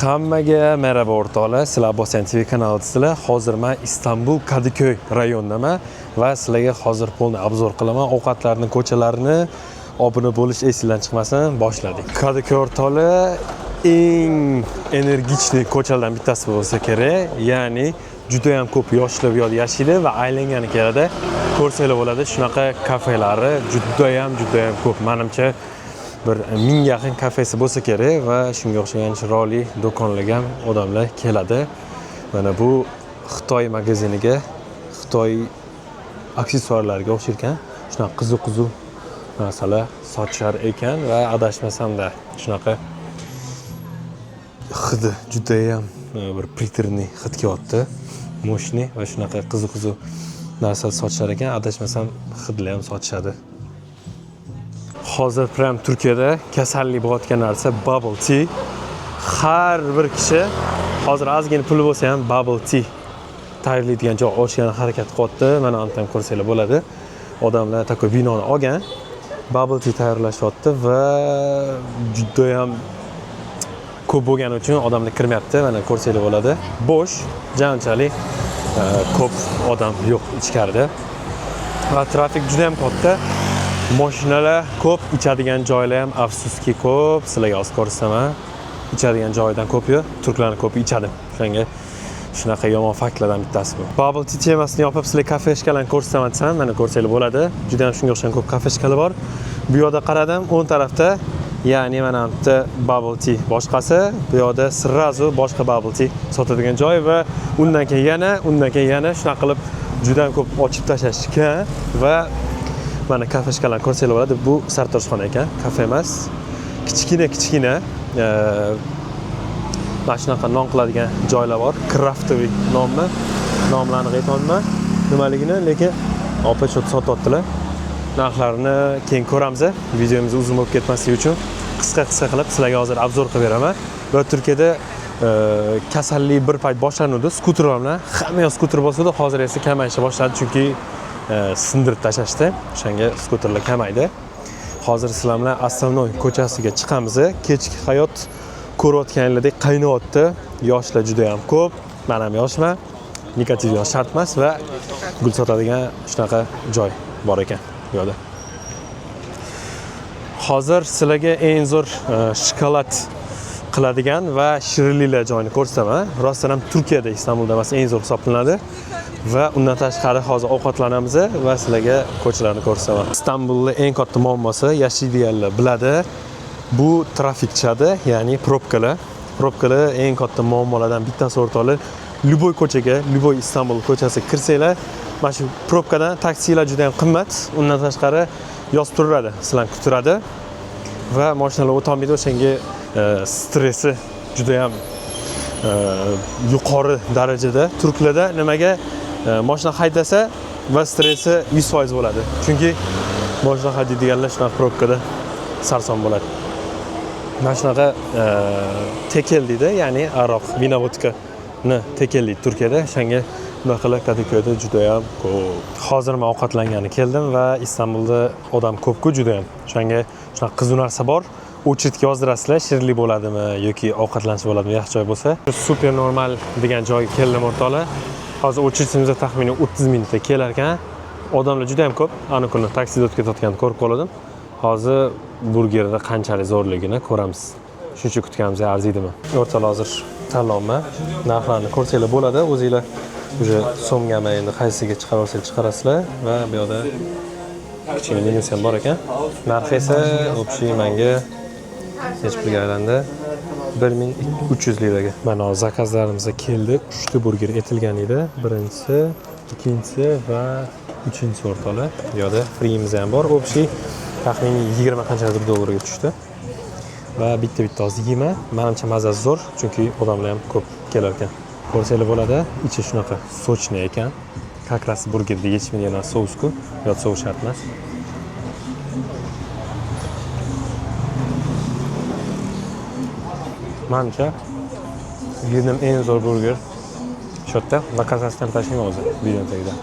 Hammaga merhaba o'rtoqlar, sizlar Abbosyan TV kanalidasizlar. Hozir men Istanbul Kadıköy rayonidaman va sizlarga hozir полный обзор qilaman. Ovqatlarni, ko'chalarni obuna bo'lish esingizdan chiqmasin. Boshladik. Kadıköy o'rtoqlar eng energichniy ko'chalardan bittasi bo'lsa kerak. Ya'ni juda ham ko'p yoshlar bu yerda yashaydi va aylangani keladi. Ko'rsanglar bo'ladi, shunaqa kafelari juda ham juda ham ko'p. Menimcha bir 1000 ga yaqin kafesi bo'lsa kerak va shunga o'xshagan chiroyli do'konlarga ham odamlar keladi. Mana bu Xitoy magaziniga, Xitoy aksessuarlariga o'xshar ekan. Shunaqa qiziq-qiziq narsalar sotishar ekan va adashmasamda shunaqa hidi judayam bir приторный hid kelyapti. Мощный va shunaqa qiziq-qiziq narsa sotishar ekan. Adashmasam hidlar ham sotishadi. Hozir prям Turkiyada kasallik bo'layotgan narsa bubble tea. Har bir kishi hozir ozgina puli bo'lsa ham bubble tea tayyorlaydigan joy ochgani harakat qilyapti. Mana uni ham ko'rsanglar bo'ladi. Odamlar такой binoni olgan, bubble tea tayyorlashyapti va judayam ko'p bo'lgani uchun odamlar kirmayapti. Mana ko'rsanglar bo'ladi. Bo'sh, janchalik ko'p odam yo'q ichkarida. Va trafik juda ham katta. Mashinalar ko'p, ichadigan joylar ham afsuski ko'p. Sizlarga hozir ko'rsataman. Ichadigan joyidan ko'p yo'q. Turklarni ko'pi ichadi. O'shanga shunaqa yomon faktlardan bittasi bu. Bubble tea temasini yopib sizlarga кафешка larni ko'rsataman desam, mana ko'rsanglar bo'ladi. Juda ham shunga o'xshagan ko'p кафешка lar bor. Bu yoqda qaradim, o'ng tarafda, ya'ni mana bu yerda bubble tea boshqasi, bu yoqda сразу boshqa bubble tea sotadigan joy va undan keyin yana, undan keyin yana shunaqa qilib juda ham ko'p ochib tashlashgan va mana кафешка larni ko'rsanglar bo'ladi. Bu sartaroshxona ekan, kafe emas. Kichkina kichkina mana shunaqa non qiladigan joylar bor. Крафтовый nonmi? Nomlarini aytolmayman nimaligini, lekin opa shu sotyaptilar. Narxlarini keyin ko'ramiz. Videomiz uzun bo'lib ketmasligi uchun qisqa qisqa qilib sizlarga hozir обзор qilib beraman. Va Turkiyada kasallik bir payt boshlanuvdi skuterlar bilan. Hamma yoq skuter bosuvdi, hozir esa kamayishga boshladi, chunki sindirib tashlashdi. O'shanga skuterlar kamaydi. Hozir sizlar bilan основной ko'chasiga chiqamiz. Kechki hayot ko'rayotganlaridek qaynayapti. Yoshlar juda ham ko'p. Men ham yoshman. Negativ yosh shart emas va gul sotadigan shunaqa joy bor ekan bu yerda. Hozir sizlarga eng zo'r shokolad qiladigan va shirinliklar joyini ko'rsataman. Rostdan ham Turkiyada, Istanbulda emas, eng zo'r hisoblanadi. Va undan tashqari hozir ovqatlanamiz va sizlarga ko'chalarni ko'rsataman. Istanbulda eng katta muammosi yashaydiganlar biladi. Bu trafik tushadi, ya'ni пробка lar. Пробка lar eng katta muammolardan bittasi o'rtoqlar. Любой ko'chaga, любой Istanbul ko'chasiga kirsanglar, mana shu пробка dan taksilar juda ham qimmat. Undan tashqari yozib turadi, sizlarni kuttiradi va mashinalar o'tolmaydi, o'shanga stressi juda ham yuqori darajada. Turklarda nimaga mashina haydasa va stressi 100% bo'ladi. Chunki mashina haydaydiganlar shunaqa пробка da sarson bo'ladi. Mana shunaqa tekel deydi, ya'ni aroq, vino vodkani tekel deydi Turkiyada. O'shanga bunaqalar Kadıköyda juda ham ko'p. Hozir men ovqatlangani keldim va Istanbulda odam ko'p-ku juda ham. O'shanga shunaqa qiziq narsa bor. Очередь ga yozdirasizlar, shirinlik bo'ladimi yoki ovqatlanish bo'ladimi, yaxshi joy bo'lsa. Super normal degan joyga keldim o'rtoqlar. Hozir очередь imiz taxminan 30 minutda kelar ekan. Odamlar juda ham ko'p. Ana kuni taksida o'tib ketayotganini ko'rib qoldim. Hozir burgerda qanchalik zo'rligini ko'ramiz. Shuncha kutganimizga arziydimi? O'rtoqlar, hozir tanlovmi? Narxlarni ko'rsanglar bo'ladi. O'zinglar уже so'mgami endi qaysiga chiqarib olsanglar chiqarasizlar va bu yoqda kichkina menyusi ham bor ekan. Narxi esa общий menga necha pulga aylandi? 1300 liraga. Mana hozir заказ larimiz keldi. 3 ta burger etilgan edi. Birinchisi, ikkinchisi va uchinchisi o'rtoqlar. Bu yoqda фри imiz ham bor. Общий taxminan 20 qanchadir dollarga tushdi. Va bitta-bitta hozir yeyman. Menimcha mazasi zo'r, chunki odamlar ham ko'p kelar ekan. Ko'rsanglar bo'ladi, ichi shunaqa сочный ekan. Как раз burgerda yetishmaydigan sous-ku. Bu yoqda sous shart emas. Manimcha yedim eng zo'r burger shu yerda. Lokasiyasini ham tashlayman o'zi videoni tagida.